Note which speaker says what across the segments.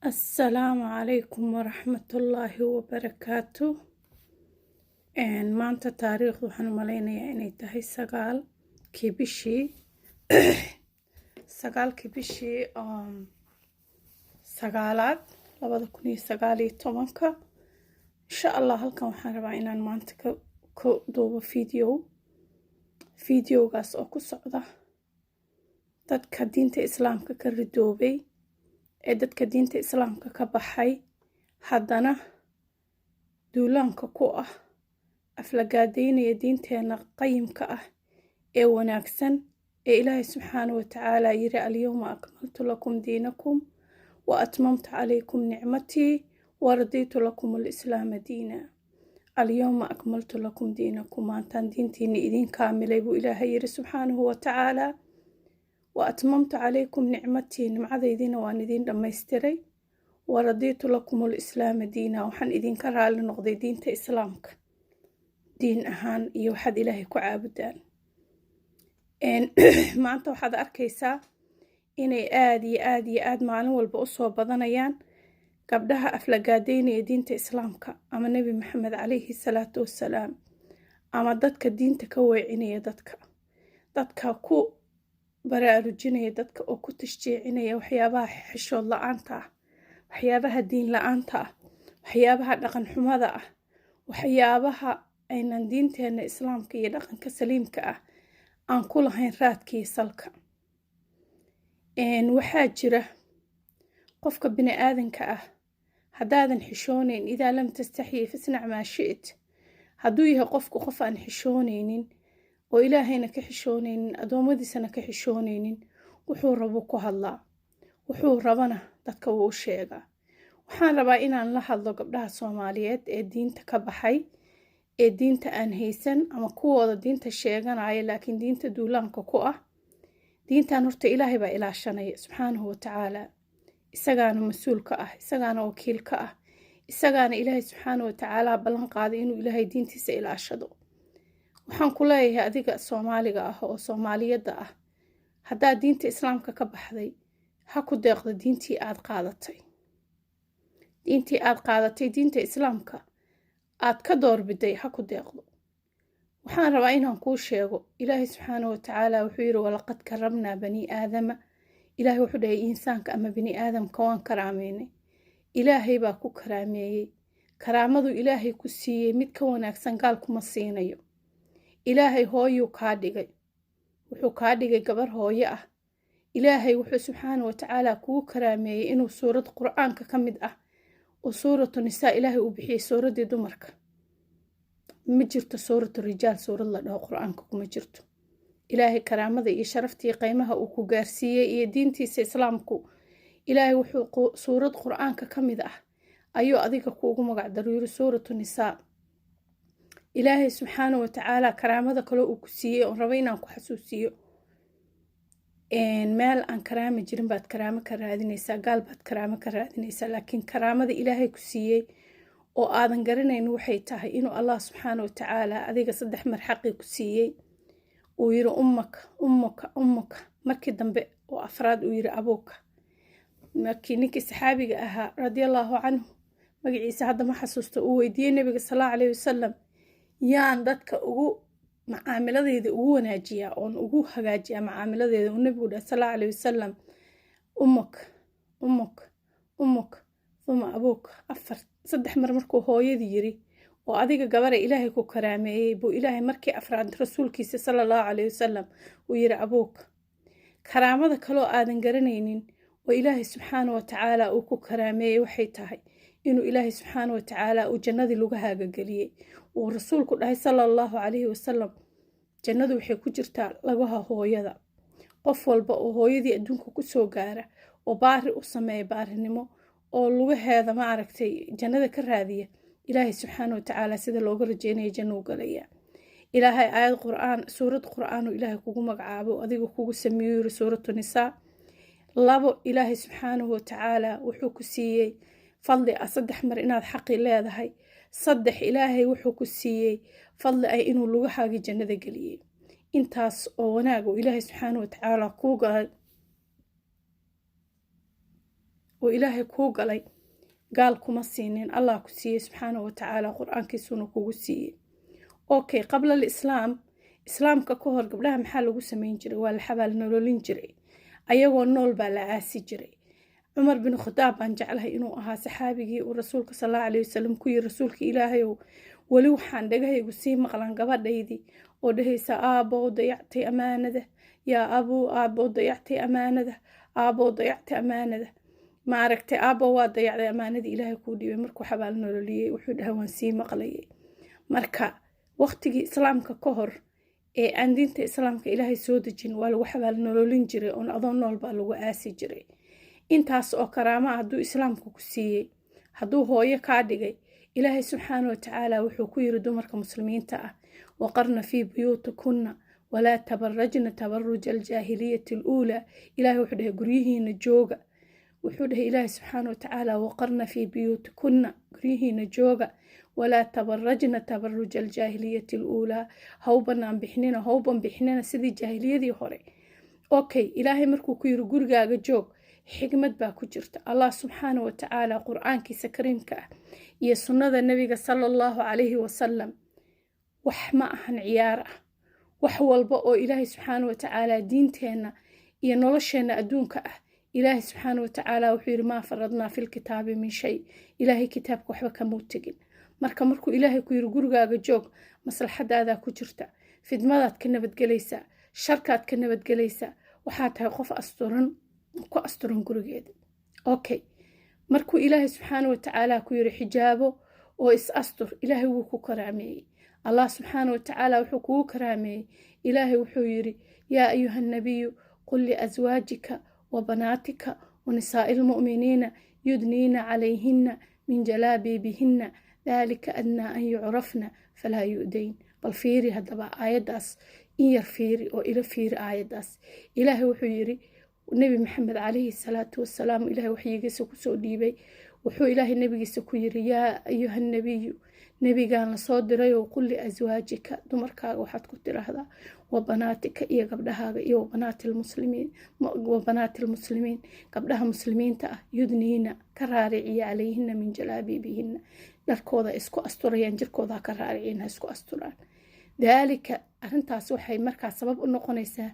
Speaker 1: Assalaamu calaykum waraxmatullaahi wabarakaatu. Maanta taariikhdu waxaan u malaynayaa inay tahay 9-kii bishii sagaalaad 2019-ka. Insha Allah, halkan waxaan rabaa inaan maanta ka duubo video, videogaas oo ku socda dadka diinta Islaamka ka ridoobay, ee dadka diinta Islaamka ka baxay, haddana duulaanka ku ah, aflagaadeynaya diinteena qayimka ah ee wanaagsan, ee Ilaahay subxaana wa tacaala yiri: "Alyawma akmaltu lakum diinakum wa atmamtu calaykum nicmatii wa radiitu lakum alislaama diina." "Alyawma akmaltu lakum diinakum", maantaan diintiina idiin kaamilay, buu Ilaahay yiri subxaanahu wa tacaala. "Wa atmamtu calaykum nicmatii", nimcadaydiina waan idiin dhammaystiray. "Wa radiitu lakum alislaama diina", waxaan idinka raali noqday diinta Islaamka diin ahaan iyo waxaad Ilaahay ku caabudaan. Maanta waxaad arkaysaa inay aada iyo aada iyo aada maalin walba usoo badanayaan gabdhaha aflagaadeynaya diinta Islaamka ama Nebi Maxamed calayhi salaatu wassalaam, ama dadka diinta ka weecinaya dadka ku baraarujinaya dadka oo ku tashjiicinaya waxyaabaha xishood la-aanta ah, waxyaabaha diin la-aanta ah, waxyaabaha dhaqan xumada ah, waxyaabaha aynan diinteena Islaamka iyo dhaqanka saliimka ah aan ku lahayn raadkii salka. Waxaa jira qofka bini aadanka ah, haddaadan xishoonayn, idaa lam tastaxyi fasnac maa shi't. Hadduu yahay qofku qof aan xishoonaynin oo Ilaahayna ka xishoonaynin, addoommadiisana ka xishoonaynin, wuxuu rabo ku hadlaa, wuxuu rabana dadka wuu u sheegaa. Waxaan rabaa inaan la hadlo gabdhaha Soomaaliyeed ee diinta ka baxay, ee diinta aan haysan, ama kuwooda diinta sheeganaya laakiin diinta duulaanka ku ah. Diintan horta Ilaahay baa ilaashanaya subxaanahu watacaala, isagaana mas-uul ka ah, isagaana wakiil ka ah, isagaana Ilaahay subxaanahu watacaala ballan qaaday inuu Ilaahay diintiisa ilaashado. Waxaan ku leeyahay, adiga Soomaaliga ah oo Soomaaliyadda ah, haddaad diinta Islaamka ka baxday, ha ku deeqdo diintii aad qaadatay. Diintii aad qaadatay, diinta Islaamka aad ka doorbiday, ha ku deeqdo. Waxaan rabaa inaan kuu sheego, Ilaahay subxaanahu watacaala wuxuu yidhi: "Walaqad karamnaa bani Aadama." Ilaahay wuxuu dhahay, insaanka ama bani aadamka waan karaameynay. Ilaahay baa ku karaameeyey. Karaamadu Ilaahay ku siiyey mid ka wanaagsan gaal kuma siinayo. Ilaahay hooyuu kaa dhigay, wuxuu kaa dhigay gabar hooyo ah. Ilaahay wuxuu subxaana watacaala kugu karaameeyey inuu suurad Qur-aanka ka mid ah oo Suuratu Nisaa Ilaahay uu bixiyey, suuraddii dumarka. Ma jirto Suuratu Rijaal, suurad la dhaho Qur-aanka kuma jirto. Ilaahay karaamada iyo sharaftii qiimaha uu ku gaarsiiyey iyo diintiisa Islaamku, Ilaahay wuxuu suurad Qur-aanka ka mid ah ayuu adiga kuugu magac daro, yiri Suuratu Nisaa. Ilaahay subxaana watacaala karaamada kale uu ku siiyey oon rabo inaan ku xasuusiyo: meel aan karaami jirin baad karaamo ka raadinaysaa, gaal baad karaamo ka raadinaysaa, laakiin karaamada Ilaahay ku siiyey oo aadan garanayn waxay tahay inuu Allah subxaana watacaala adiga saddex mar xaqii ku siiyey. Uu yiri: "Ummaka, ummuka, ummuka." Markii dambe oo afraad uu yiri: "Abuuka." Markii ninkii saxaabiga ahaa radiallahu canhu, magaciisa hadda ma xasuusto, uu weydiiyey Nabiga sal Allahu alayhi wasalam: "Yaan dadka ugu macaamiladeeda ugu wanaajiyaa oon ugu hagaajiyaa macaamiladeeda?" Uu Nabigu dhahay sal Allahu alayhi wasalam: "Ummuk, ummuk, ummuk, uma abuuk." Afar, saddex mar markuu hooyadii yiri, oo adiga gabara Ilaahay ku karaameeyey, buu Ilaahay markii afraad rasuulkiisa sala Allahu calayhi wasalam uu yiri: "Abuuk." Karaamada kaloo aadan garanaynin oo Ilaahay subxaana wa tacaala uu ku karaameeyey waxay tahay inuu Ilaahay subxaana wa tacaala uu jannadii lugahaaga geliyey. Uu rasuulku dhahay sala Allahu calayhi wasalam: "Jannadu waxay ku jirtaa lagaha hooyada." Qof walba oo hooyadii adduunka kusoo gaara oo baari u sameeya, baarinimo oo lugaheeda, ma aragtay, jannada ka raadiya, Ilaahay subxaana watacaala sida looga rajeynaya janno u galaya. Ilaahay aayad Qur-aan, suurad Qur-aan uu Ilaahay kugu magacaabo, adiga kugu sameeyo, yiri Suuratu Nisaa. Labo, Ilaahay subxaanahu watacaala wuxuu ku siiyey fadli ah saddex mar inaad xaqi leedahay. Saddex, Ilaahay wuxuu ku siiyey fadli ah inuu lugahaagii jannada geliyey. Intaas oo wanaag oo Ilaahay subxaana watacaala kuu galay. Oo Ilaahay kuu galay, gaal kuma siinin, Allah ku siiyey subxaana wa tacaala, Qur-aankiisuna kugu siiyey. Okay, qabla alislaam, Islaamka ka hor, gabdhaha maxaa lagu samayn jiray? Waa la xabaal nololin jiray, ayagoo nool baa la aasi jiray. Cumar bin Khadaab baan jeclahay inuu ahaa saxaabigii uu Rasuulka sal Allahu alayhi wasalam ku yiri: "Rasuulka Ilaahayow, weli waxaan dhagahaygu sii maqlan gabadhaydii oo dhahaysa: 'Aabbow, dayactay amaanada. Yaa abuu, aabbow, dayactay amaanada. Aabbow, dayactay amaanada. Ma aragtay? Aabbow, waa dayacday amaanadii Ilaahay kuu dhiibay.'" Markuu xabaal nololiyey, wuxuu dhahay: "Waan sii maqlayay." Marka waqtigii Islaamka ka hor ee aan diinta Islaamka Ilaahay soo dejin, waa lagu xabaal nololin jiray oon adoo nool baa lagu aasi jiray. Intaas oo karaama hadduu Islaamka ku siiyey, hadduu hooyo kaa dhigay, Ilaahay subxaana wa tacaala wuxuu ku yiri dumarka Muslimiinta ah: "Waqarna fii buyuutikunna walaa tabarajna tabaruja aljaahiliyati aluulaa." Ilaahay wuxuu dhahay: "Guryihiina jooga." Wuxuu dhahay Ilaahay subxaana wa tacaala: "Waqarna fii buyuutikunna," guryihiina jooga, "walaa tabarajna tabaruja aljaahiliyati aluulaa," ha u banaan bixnina, ha u banbixnina sidii jaahiliyadii hore. Okay, Ilaahay markuu ku yiri gurigaaga joog, xigmad baa ku jirta. Allah subxaana wa tacaala Qur-aankiisa kariimka ah iyo sunnada Nebiga sala Allahu calayhi wasalam wax ma ahan ciyaar ah. Wax walba oo Ilaahay subxaana wa tacaala diinteenna iyo nolosheenna adduunka ah, Ilaahay subxaana wa tacaala wuxuu yidhi: "Maa faradnaa filkitaabi min shay." Ilaahay kitaabka waxba kamuu tegin. Marka markuu Ilaahay ku yiri gurigaaga joog, maslaxadaadaa ku jirta. Fidmadaad ka nabadgelaysaa, sharkaad ka nabadgelaysaa, waxaa tahay qof asturan, ku asturan gurigeeda. Okay, markuu Ilaahay subxaana wa tacaala ku yiri xijaabo oo is astur, Ilaahay wuu ku karaameeyey. Allah subxaana wa tacaala wuxuu kugu karaameeyey, Ilaahay wuxuu yiri: "Yaa ayuha nabiyu qul liaswaajika wa banaatika wa nisaa'i lmu'miniina yudniina calayhinna min jalaabiibihinna daalika adnaa an yucrafna falaa yu'dayn." Bal fiiri haddaba aayaddaas, in yar fiiri oo ila fiiri aayaddaas. Ilaahay wuxuu yiri Nebi Maxamed calayhi salaatu wasalaam, Ilahay waxyigiisa kusoo dhiibay, wuxuu Ilaahay nebigiisa ku yiri: "Yaa ayuha nabiyu," nebigaan lasoo dirayoo, "qul liaswaajika," dumarkaaga waxaad ku tiraahdaa, "wa banaatika," iyo gabdhahaaga, iyo "wa banaati lmuslimiin," "wa banaati lmuslimiin," gabdhaha Muslimiinta ah, "yudniina," ka raariciya, "calayhina min jalaabiibihinna," dharkooda isku asturayaan, jirkooda ha ka raariciyan, ha isku asturaan. "Daalika," arrintaas waxay markaa sabab u noqonaysaa,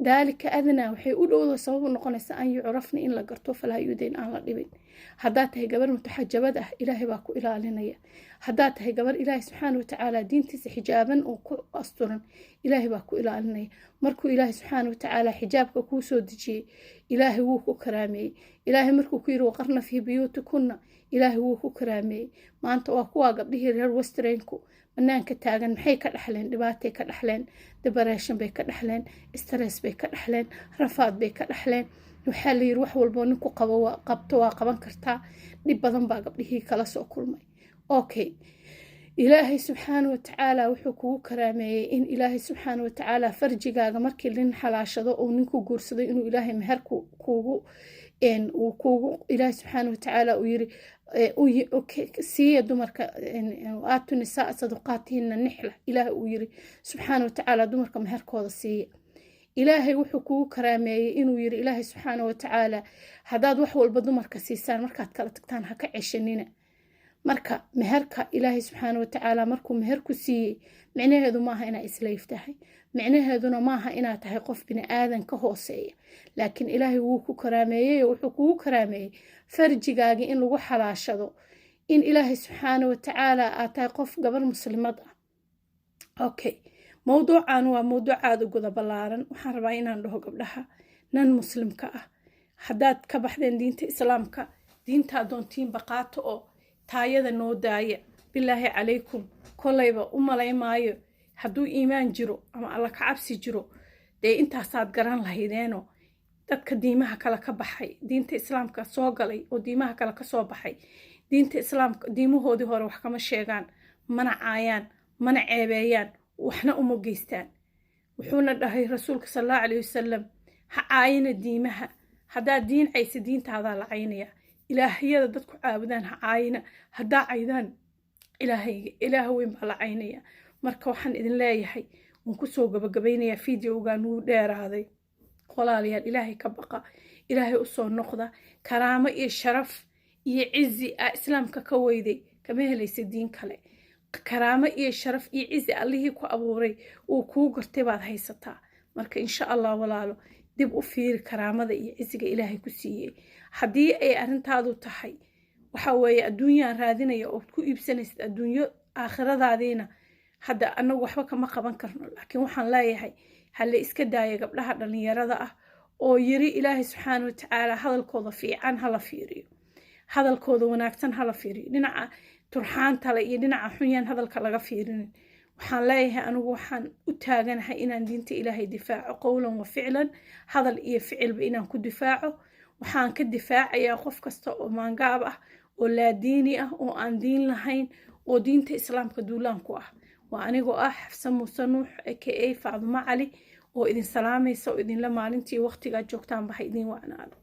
Speaker 1: "daalika adnaa," waxay u dhowdo sabab u noqonaysaa, "an yucrafna," in la garto, "falaa yudayn," aan la dhibin. Haddaad tahay gabar mutaxajabad ah, Ilaahay baa ku ilaalinaya. Haddaad tahay gabar Ilaahay subxaana watacaala diintiisa xijaaban oo ku asturan, Ilaahay baa ku ilaalinaya. Markuu Ilaahay subxaana watacaala xijaabka kuu soo dejiyey, Ilaahay wuu ku karaameeyey. Ilaahay markuu ku yiri "waqarna fii buyuutikunna," Ilaahay wuu ku karaameeyey. Maanta waa kuwaa gabdhihii reer Westernku banaanka taagan. Maxay ka dhexleen? Dhibaatay ka dhexleen, depression bay ka dhexleen, stress bay ka dhexleen, rafaad bay ka dhexleen. Waxaa la yiri wax walboo ninku qabo qabto waa qaban kartaa. Dhib badan baa gabdhihii kala soo kulmay. Okay, Ilaahay subxaana watacaala wuxuu kugu karaameeyey in Ilaahay subxaana watacaala farjigaaga markii nin xalaashado uu ninku guursaday, inuu Ilaahay meher kuugu uu kuugu Ilaahay subxaana watacaala uu yiri: "Siiya dumarka, aatu nisaa saduqaatihinna nixla." Ilaahay uu yiri subxaana watacaala: "Dumarka meherkooda siiya." Ilaahay wuxuu kugu karaameeyey inuu yiri Ilaahay subxaana watacaala: "Haddaad wax walba dumarka siisaan, markaad kala tagtaan ha ka ceshanina." Marka meherka Ilaahay subxaana watacaala markuu meher ku siiyey, micnaheedu maaha inaa islayf tahay, micnaheeduna maaha inaad tahay qof bini aadan ka hooseeya, laakiin Ilaahay wuu ku karaameeyey oo wuxuu kugu karaameeyey farjigaagii in lagu xalaashado, in Ilaahay subxaana watacaala aad tahay qof gabar Muslimad ah. Okay, mowduucan waa mowduuc aada u guda ballaaran. Waxaan rabaa inaan dhaho gabdhaha nan Muslimka ah: haddaad ka baxdeen diinta Islaamka, diintaa doontiinba qaato oo taayada noo daaya, bilaahi calaykum. Kolayba u malay maayo hadduu iimaan jiro ama Alla ka cabsi jiro, dee intaasaad garan lahaydeeno. Dadka diimaha kale ka baxay, diinta Islaamka soo galay oo diimaha kale kasoo baxay, diinta Islaamka diimahoodii hore wax kama sheegaan, mana caayaan, mana ceebeeyaan, waxna uma geystaan. Wuxuuna dhahay Rasuulka sal Allahu calayhi wasalam: "Ha caayina diimaha. Haddaad diin caysa, diintaadaa la caynaya. Ilaahyada dadku caabudaan ha caayina. Haddaa caydaan, Ilaahayga, Ilaah weyn baa la caynaya." Marka waxaan idin leeyahay, waan kusoo gabagabaynayaa, videogan wuu dheeraaday. Walaalayaal, Ilaahay ka baqa. Ilaahay usoo noqda. Karaamo iyo sharaf iyo cizi aa Islaamka ka weyday kama helaysa diin kale. Karaamo iyo sharaf iyo cizi Allihii ku abuuray uu kuu gartay baad haysataa. Marka insha Allah, walaalo, dib u fiiri karaamada iyo ciziga Ilaahay ku siiyey. Haddii ay arrintaadu tahay waxa weeye adduunyaan raadinaya ood ku iibsanaysid adduunyo aakhiradaadiina, hadda anagu waxba kama qaban karno. Laakiin waxaan leeyahay, ha la iska daaya gabdhaha dhalinyarada ah oo yiri Ilaahay subxaana watacaala hadalkooda fiican hala fiiriyo, hadalkooda wanaagsan hala fiiriyo, dhinaca turxaantale iyo dhinaca xunyaan hadalka laga fiirinin. Waxaan leeyahay, anigu waxaan u taaganahay inaan diinta Ilaahay difaaco, qowlan wa ficlan, hadal iyo ficilba inaan ku difaaco. Waxaan ka difaacayaa qof kasta oo maangaab ah oo laadiini ah oo aan diin lahayn oo diinta Islaamka duulaan ku ah. Waa anigoo ah Xafsa Muuse Nuux, aka Faadumo Cali, oo idin salaamaysa oo idinla maalintii waqtigaad joogtaan baha idin wacnaado.